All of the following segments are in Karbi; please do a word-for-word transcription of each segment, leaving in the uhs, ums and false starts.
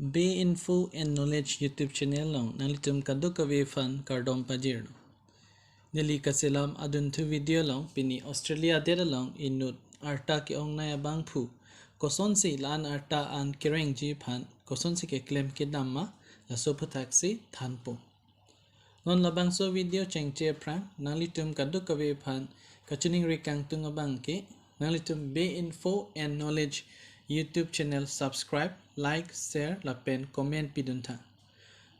Be Info and Knowledge YouTube channel along nanglitum kadokave aphan kardom pajirlo. Neli kachelam adunthu video along pini Australia adet along inut arta ke-ongnei abangphu kosonsi la-an arta an kerengji aphan kosonsi keklem kedam ma, laso aphuthaksi thanpo. Non labangso video chengche aphrang nanglitum kadokave aphan kachiningri kangtung abang ke nanglitum Be Info and Knowledge YouTube channel subscribe, like, share lapen comment pidun tha.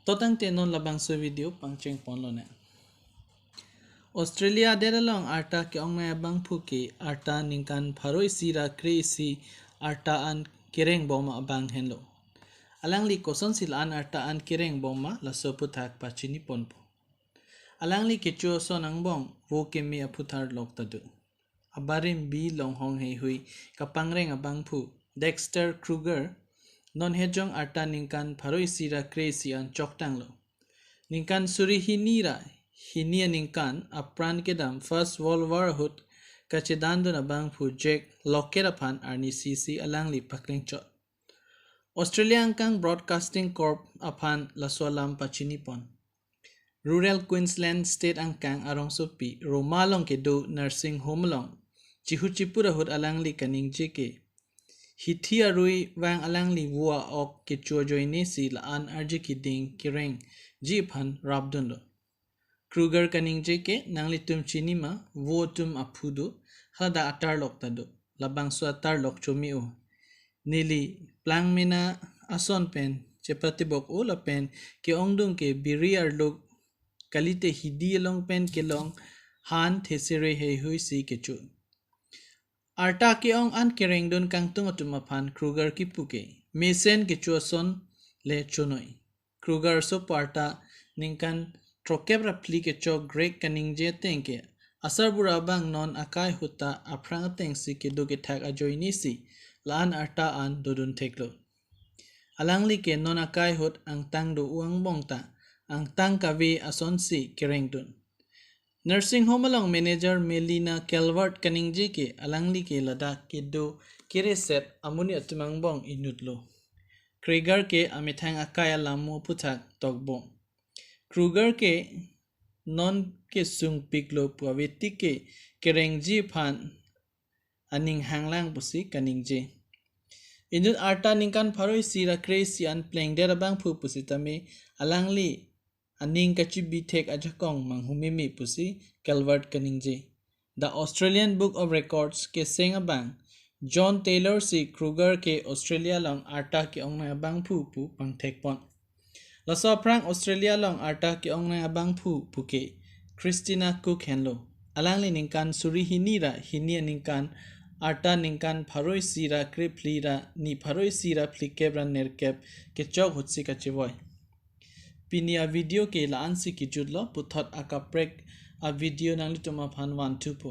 To tangte non labangso video pangcheng ponlonang. Australia adet along arta ke-ongnei abangphu ke arta ningkan pharo isi ra kre isi arta an kereng bom abang henlo. Alangli kosonsi la-an arta an kereng bom ma, laso aputhak pachini ponpo. Alangli kecho ason angbong vo keme aphuthar lok ta do. Abarim bi longhong heihui kapangreng abangphu Dexter Kruger non hejong arta ningkan pharo isi ra kre isi an choktanglo. Ningkan suri hini ra hini aningkan apran kedam First World War ahut kachedandun abangphu Jack Lockett aphan arnisi si alangli paklingchot. Australia angkang Broadcasting Corp aphan laso alam pachini pon. Rural Queensland State angkang arongsopi Roma along kedo nursing home along chihu chipur ahut alangli kaningje ke, hithi arui vang alangli vo a-ok kecho ajoine si la-an arje keding kerengji aphan rapdunlo. Kruger kaningje ke nanglitum chini ma, vo atum aphu do, haladak atar lok ta do. Labangso atar lok chome-o. Neli plangmena ason pen chepatebok-o lapen ke-ongdung ke biri arluk kalite hidi along pen kelong han thesere heihui si kecho. Arta ke-ong an kerengdun kangtung atum aphan Kruger kipu ke mesen kecho ason le chonoi. Kruger sopo arta ningkan throkkep ra phli kechok Greg kaningje ateng ke asarbura abang non akai ahut ta aphrang atengsi kedo kethak ajoine si la-an arta an dodun theklo. Alangli ke non akai ahut angtang do-o angbong ta angtang kave asonsi kerengdun. Nursing home along manager Melina Calvert kaningje ke alangli ke ladak kedo kereset amonit atum angbong inutlo. Kruger ke amethang akai alam mo aphuthak tokbom. Kruger ke non kesungpiklo pu avetik ke kerengji aphan aning hanglang pusi kaningje. Inut arta ningkan pharo isi ra kre isi an plengdet abangphu pusitame alangli aning kachibi thek ajakong manghumeme pusi Calvert kaningje. The Australian Book of Records keseng abang John Taylor si Kruger ke Australia along arta ke-ongnei abangphu pu pangthek pon. Laso aphrang Australia along arta ke-ongnei abangphu pu ke Christina Cook henlo. Alangli ningkan suri hini ra hini aningkan arta ningkan pharo isi ra kre phli ra ni pharo isi ra phlikep ra nerkep kechok ahutsi kachevoi. Pini a video ke la-ansi kejutlo, puthot akaprek a video nanglitum aphan vanthupo.